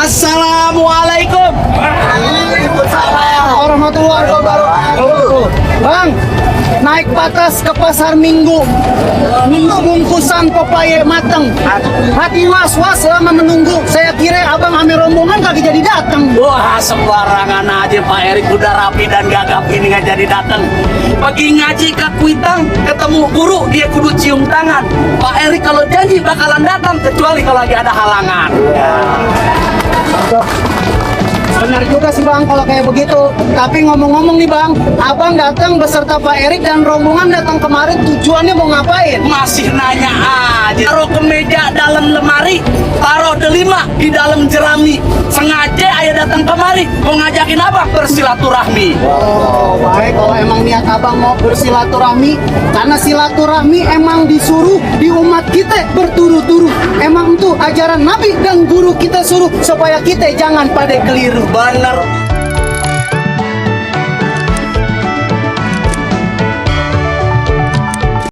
Assalamualaikum warahmatullahi wabarakatuh. Bang, naik batas ke pasar Minggu, bungkusan pepaya matang. Hati was-was selama menunggu. Saya kira abang ambil rombongan kagak jadi datang. Wah, sembarangan aja Pak Erik, udah rapi dan gagap ini nggak jadi datang. Pergi ngaji ke Kuitang, ketemu guru, dia kudu cium tangan. Pak Erik kalau janji bakalan datang, kecuali kalau lagi ada halangan. Benar juga sih bang kalau kayak begitu. Tapi ngomong-ngomong nih bang, abang datang beserta Pak Erik dan rombongan datang kemarin tujuannya mau ngapain? Masih nanya aja. Taruh ke meja dalam lemari, taruh delima di dalam jerami. Sengaja ayah datang kemari, mau ngajakin apa? Bersilaturahmi. Oh baik, kalau emang niat abang mau bersilaturahmi, karena silaturahmi emang disuruh di umat kita berturu-turu. Emang itu ajaran Nabi dan guru kita suruh supaya kita jangan pada keliru. Bener.